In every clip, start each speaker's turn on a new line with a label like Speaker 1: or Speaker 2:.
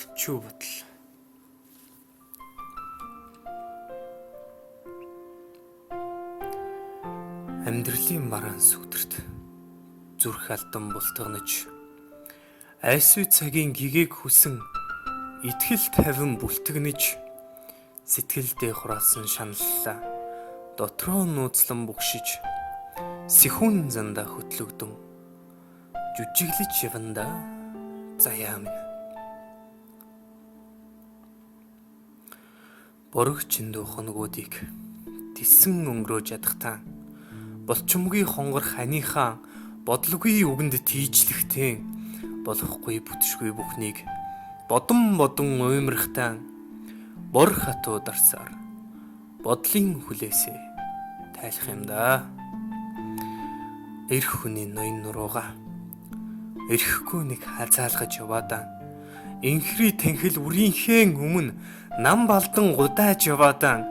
Speaker 1: Элчүү бодол. Амьдралын бараан сүгдэрт зүрх алдан бултагнаж, айсвэ цагийн гэгээг хүсэн итгэл тавин бүлтгэнэж, сэтгэлдээ хураасан шаналлаа дотроо нууцлан бөгшиж, сэхүүн зандаа хөтлөгдөн жүжиглэж явандаа заяа минь. Борог чөндөө хоногуудыг тэсэн өнгөрөөж ядахтаа болчмогийн хонгор ханыхаа бодлогын үгэнд тийжлэхтэй болохгүй бүтшгүй бүхнийг бодон бодон уймрахтаа бор хатуу дарсаар бодлын хүлээсээ тайлах юм да. Эрх хүний ноён нурууга эрхгүй нэг хазаалгаж яваадаа инхри танхил үрийнхээ өмнө нам балдан гудааж яваадаа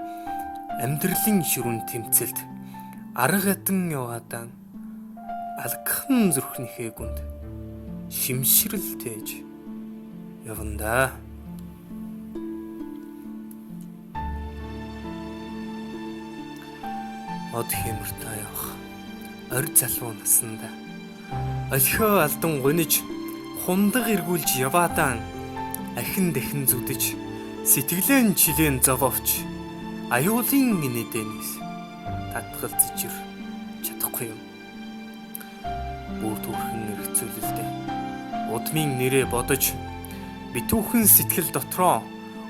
Speaker 1: амьдралын ширүүн тэмцэлд арга ятан яваадаа алгхан зүрхнийхээ гүнд шимшрэл тээж явандаа. Од хэмэртээ явах орь залуу насанда олхио алдан гуниж хундаг эргүүлж яваадаа ахин дахин зүдэж сэтгэлэн чилэн зовоовч аюулын инээдэнээс татгалзаж чадахгүй юм. Бүр түүхэн эргэцүүлэлдэ удмын нэрээ бодож битүүхэн сэтгэл дотроо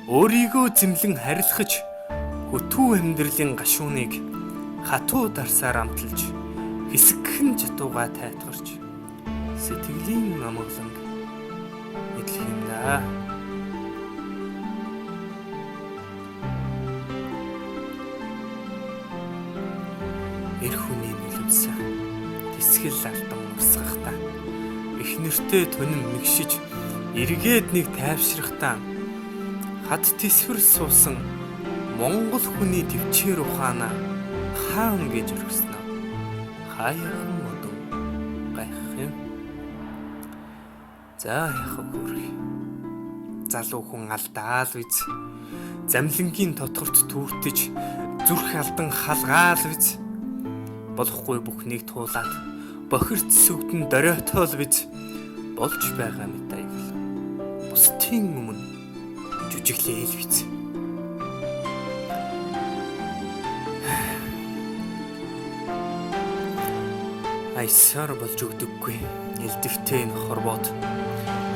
Speaker 1: өөрийгөө зэмлэн харилхаж хөтүү амьдралын гашууныг хатуу дарсаар амталж хэсэгхэн чатууга тайтгарч сэтгэлийн амгаланг мэдлэх юм да. Эр хүний нулимсаа тэсгэл алдан урсгахтаа их нэртэй тонин мэгшиж эргээд нэг тайвшрахтаа хад тэсвэр суусан Монгол хүний төвчээр ухаана хаан гэж орхисноо хаяахан одон гайхах юм. За яхав хөрх. Залуу хүн алдаал биз. Замлангийн дотгорт түүртэж зүрх алдан халгаал биз. Болохгүй бүхнийг туулаад бохирд сүгдэн доройтоол биз. Болж байгаа мэт аяг л бусдын өмнө жүжиглээл биз. Айсаар болж өгдөггүй элдэвтэй энэ хорбот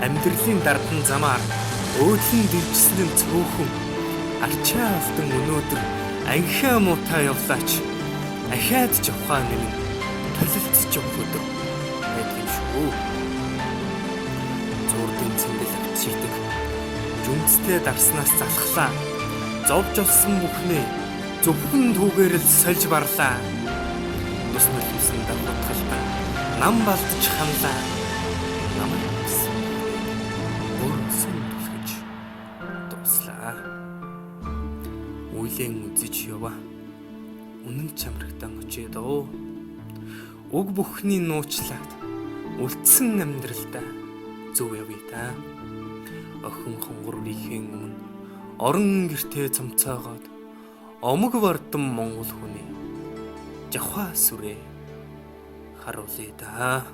Speaker 1: амьдралын дардан замаар өөдлөн дивжсэн нь цөөхөн арчаа алдан өнөөдөр анхиа муутай явлаач ахиад жавхаа нэмэн толилдож явах өдөр байдаг юм шүү. Зуурдын цэндэл авчийдэг жүмцтэй дарснаас залхлаа зовж олсон бүхнээ зөвхөн түүгээр л сольж барлаа. Тус нулимсандаа хутгалдан нам балдж ханлаа. Намайг гэсэн өргөсөн түлхэж дуслаа. Үйлэн үзэж ява. Үнэн чамрагтан очиод оо. Уг бүхний нууцлаад үлдсэн амьдралдаа зөв явъя та. Охин хонгор үрийнхээ өмнө орон гэртээ цомцоогоод омог вардан монгол хүний жавхаа сүрээ харуулъя да.